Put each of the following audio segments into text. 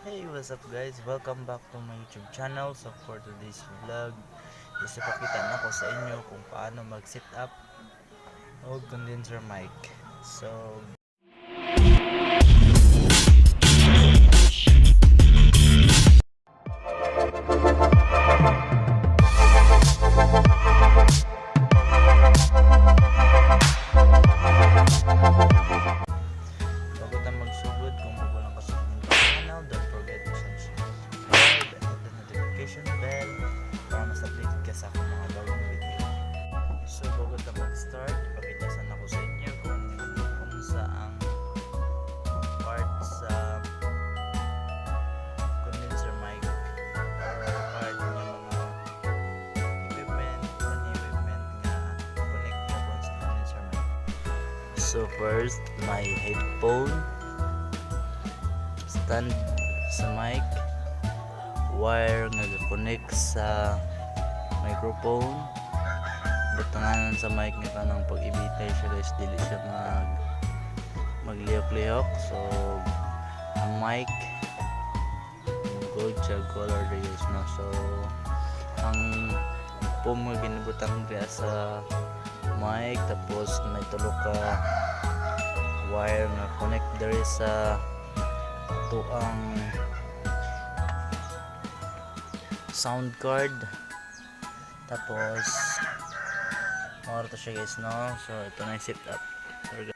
Hey, what's up, guys? Welcome back to my YouTube channel. So for today's vlog, is ipakita na ko sa inyo kung paano mag-set up og condenser mic. So bago ta magsugod, kung bago lang ka sa akong channel, don't forget to subscribe and hit the notification bell para mas updated ka sa akong mga bagong video. So bago ta mag-start, ipakita sana ko sa inyo kung unsa ang part sa condenser mic or part ng mga equipment, any equipment nga connect na po sa condenser mic. So first, my headphone, stand sa mic, wire nga ga-connect sa microphone, butanganan sa mic nga kanang pag ibitay siya, guys, dili siya maglihok-lihok. So ang mic, gold siya color, guys, no? So ang foam nga ginibutang diya sa mic, tapos may tulo ka wire nga connect diri sa atuang sound card. Tapos mao to siya, guys, no? So ito na yung setup. Sorry.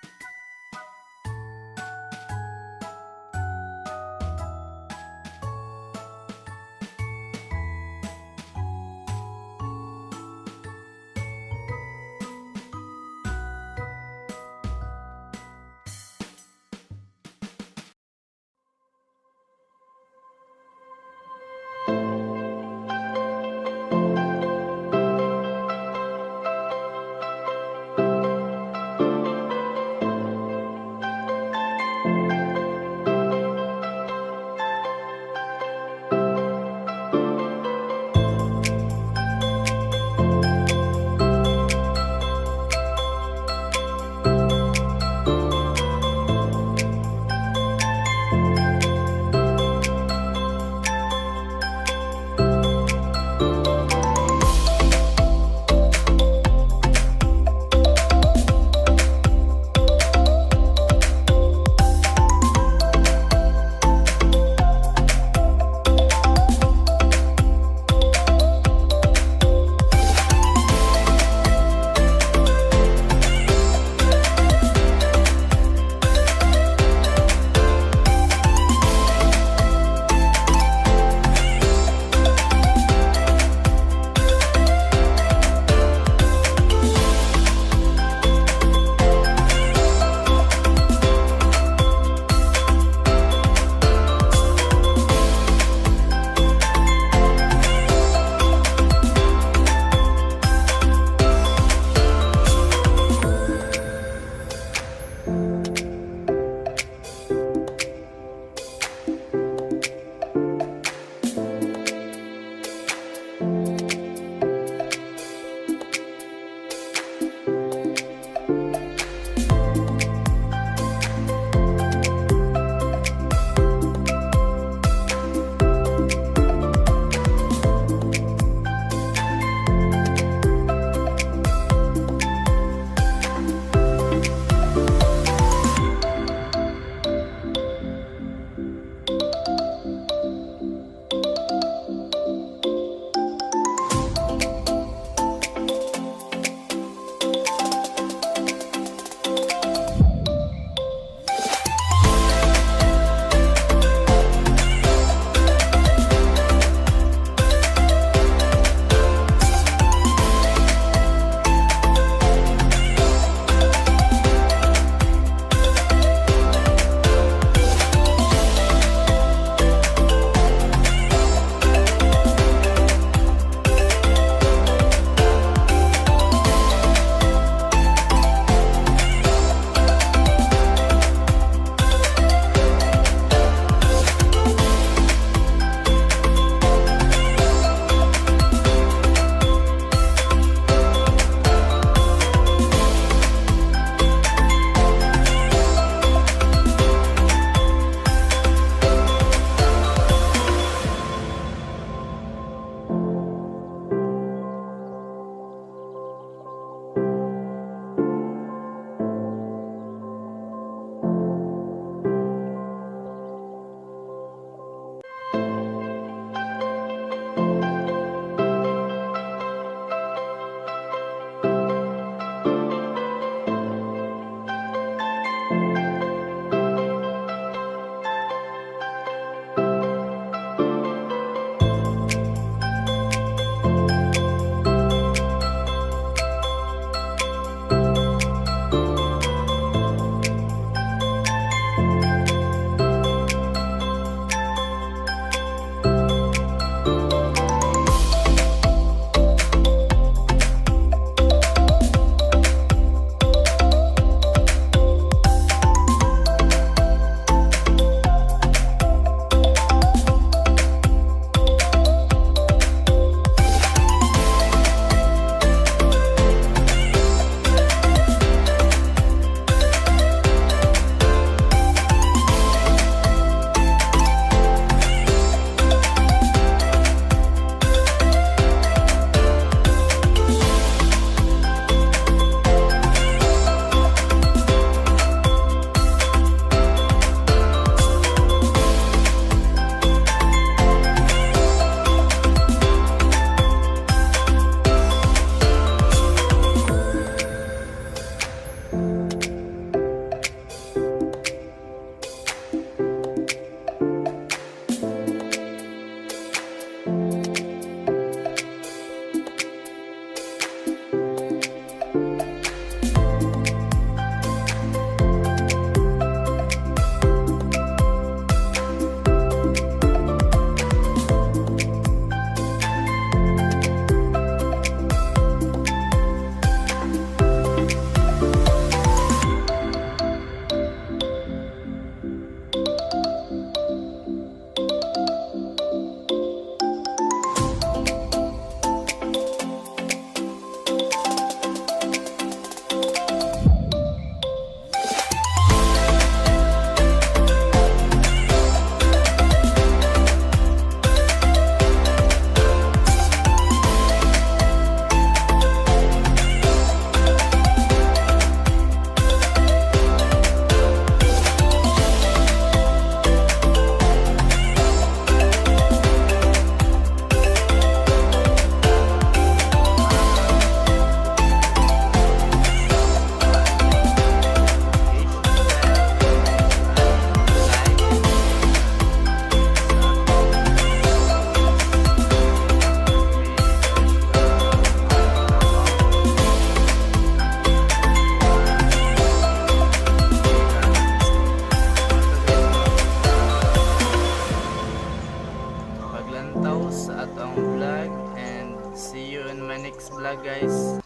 paglantaw sa atong vlog and see you in my next vlog, guys.